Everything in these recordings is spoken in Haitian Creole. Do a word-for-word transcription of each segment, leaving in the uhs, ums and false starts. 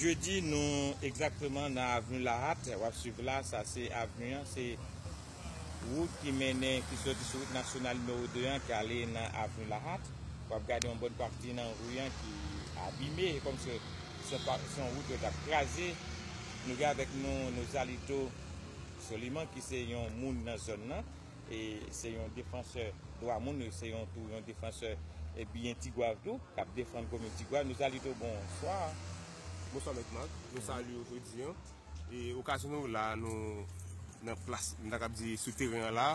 Jodi, nou egzakteman nan avni Lahat. W ap swiv la, sa se avni an, se wout ki mennen, ki soti sou wout nasyonal nimewo de an, ki ale nan avni Lahat. W ap gade yon bòn pati nan ri an ki abime, e kòmsi se pa, se yon wout yo t ap kraze. Nou gen avèk nou Nozalito Soliman, ki se yon moun nan zòn nan, e se yon defansè dwa moun, se yon tou yon defansè e byen Tigwav tou, k ap defann komin Tigwav. Nozalito, bonswa. Bonswa, Mèt Marc. Nou salye w jodi an. E okazyon nou la, nou nan plas, m ta kab di sou teren an la,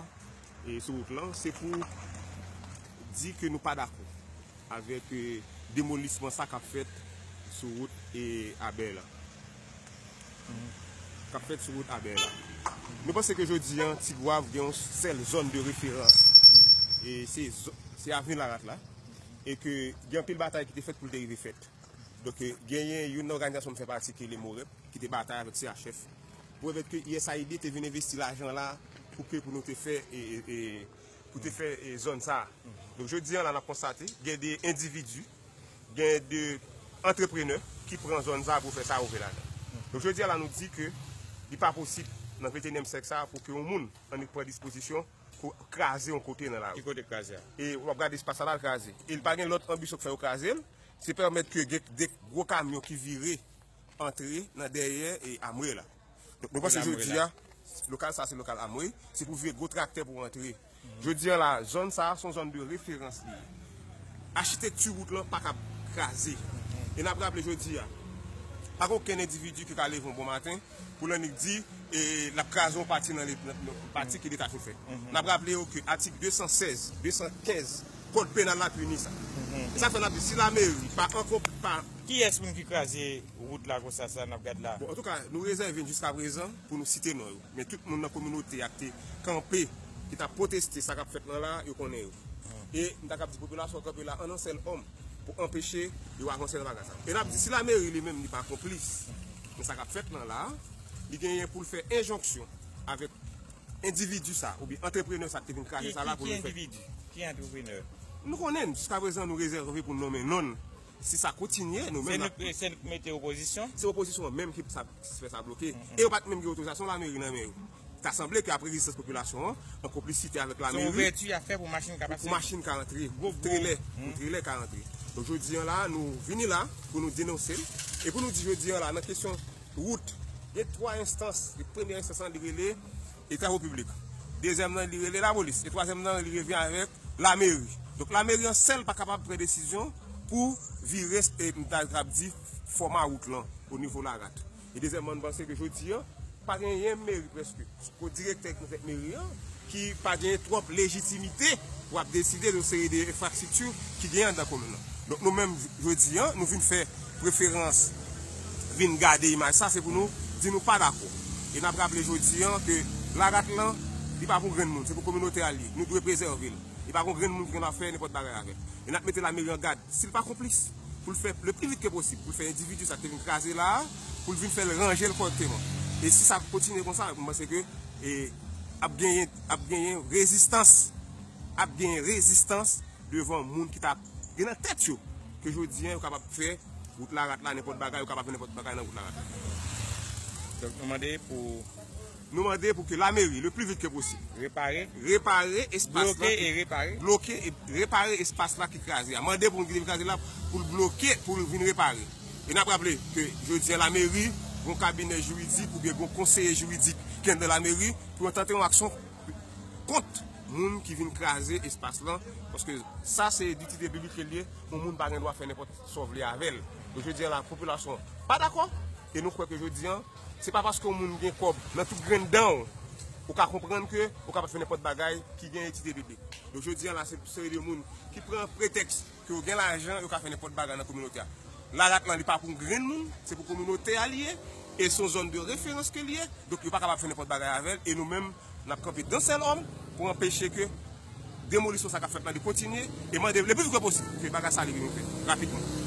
e sou wout lan, se pou di ke nou pa dakò avèk, e, demolisman sa k ap fèt sou wout, e, Abè la. K ap fèt sou wout Abè la. Nou panse ke jodi an, Tigwav gen yon sèl zòn de referans. E se zo-, se avni Larat la. E ke gen anpil batay ki te fèt pou l te rive fèt. Donk, e, genyen youn nan òganizasyon m fè pati ki rele Morep, ki te batay avèk C H F. Pou pèmèt ke U S A I D te vin envesti lajan la pou ke pou nou te fè, e, e, e, pou te fè, e, zòn sa a. Donk, jodi an la, n ap konstate, gen de endividi, gen de antreprenè ki pran zòn sa a pou fè sa yo vle ladan. Donk, jodi an la, nou di ke li pa posib nan ventenyèm syèk sa a pou ke yon moun annik pran dispozisyon pou kraze yon kote nan lari. Ki kote kraze a? E w ap gade espas sa la, l kraze. E l pa gen lòt anbisyon k fè yo kraze l, se pèmèt ke gen de gwo kamyon ki vire antre nan dèyè e Amway la. Donk, nou panse jodi a, lokal sa se lokal Amway, se pou vire gwo traktè pou antre. Jodi an la, zòn sa a se yon zòn de referans li ye. Achitekti wout lan pa kab kraze. E n ap raple jodi a, pa gen okenn endividi ki ka leve yon bon maten pou l annik di, e, l ap kraze yon pati nan le-, nan, nan pati ke Leta fin fè. N ap raple yo ke atik de san sèz, de san kenz, Kòd penal la pini sa. E sa fè n ap di, si lameri pa ankò, pa Kiyès moun ki kraze wout la konsa, sa n ap gad la? Bon, antouka, nou rezève n jiskaprezan pou nou site non yo. Men tout moun nan kominote a ki te kanpe, ki t ap pwoteste sa k ap fèt lan la, yo konnen yo. E m ta kab di popilasyon an kanpe la an yon sèl òm pou anpeche yo avanse nan bagay sa. E n ap di, si lameri li menm li pa konplis nan sa k ap fèt lan la, li genyen pou l fè enjonksyon avèk endividi sa, oubyen antreprenè sa ki te vin kraze sa la pou nou fè. Ki endividi? Ki antreprenè? Nou konnen, jiskaprezan nou rezève pou n nonmen non l. Si sa kontinye, nou menm n ap. Se nou k mete opozisyon? Se opozisyon an menm ki sa, ki fè sa bloke. E yo pa t menm gen otorizasyon lameri nan men yo. Ta sanble ke apre rezistans popilasyon an, an konplisite avèk lameri, se yon ouvèti y ap fè pou machin ka pase, pou machin ka antre, pou trelè, pou trelè ka antre. Donk, jodi an la, nou vini la pou nou denonse l. E pou nou di jodi an la, nan kesyon wout, gen twa enstans. Premyè enstans lan, li rele e Travo Piblik. Dezyèm nan, li rele lapolis. E twazyèm nan, li revyen avèk lameri. Donk, lameri an sèl pa kapab pran desizyon pou vire, e, m ta, ta di, fòma wout lan o nivo Larat. E dezyèmman, m panse ke jodi an, pa genyen meri prèske, ko direktè ki nan tèt meri an, ki pa genyen twòp lejitimite pou ap deside de yon seri de enfrastrikti ki genyen anndan komin nan. Donk, nou menm, jodi an, nou vin fè preferans, vin gade imaj sa, se pou nou di nou pa dakò. E n ap raple jodi an ke Larat lan, li pa pou grenn moun, se pou kominote a l ye. Nou dwe prezève l. E pa pou grenn moun ki gen dwa fè nenpòt bagay avè l. E n ap mete lameri an gad, si l pa konplis, pou l fè le pli vit ke posib, pou l fè endividi sa ki te vin kraze la a, pou l vin fè l ranje l kòrèkteman. E si sa kontinye konsa, m panse ke, e, ap genyen, ap genyen rezistans, ap genyen rezistans devan moun ki ta gen nan tèt yo ke jodi an yo kapab fè wout Larat la nenpòt bagay, yo kapab fè nenpòt bagay nan wout Larat la. Donk, nou mande pou Nou mande pou ke lameri, le pli vit ke posib, repare, repare espas la, bloke e repare, bloke e repare espas la ki kraze a. Mande pou moun ki te vin kraze la pou l bloke, pou l vin repare. E n ap raple ke jodi an lameri, gon kabinè jiridik oubyen gon konseye jiridik ki anndan lameri pou yo tante yon aksyon kont moun ki vin kraze espas lan, paske sa se idilite piblik ke l ye, yon moun pa gen dwa fè nenpòt sa w vle avè l. Donk, jodi an la, popilasyon an pa dakò, e nou kwè ke jodi an, se pa paske yon moun gen kòb nan tout grenn dan w, ou ka konprann ke ou kapab fè nenpòt bagay ki gen idilite piblik. Donk, jodi an la, se seri de moun ki pran pretèks ke yo gen lajan, yo ka fè nenpòt bagay nan kominote a. Larat lan, li pa pou grenn moun, se pou kominote a li ye, e se yon zòn de referans ke li ye, donk yo pa kapab fè nenpòt bagay avè l, e nou menm, n ap kanpe dan sèl òm pou anpeche ke demolisyon sa k ap fèt la, li kontinye, e mande le pli vit ke posib ke bagay sa li vin fèt rapidman.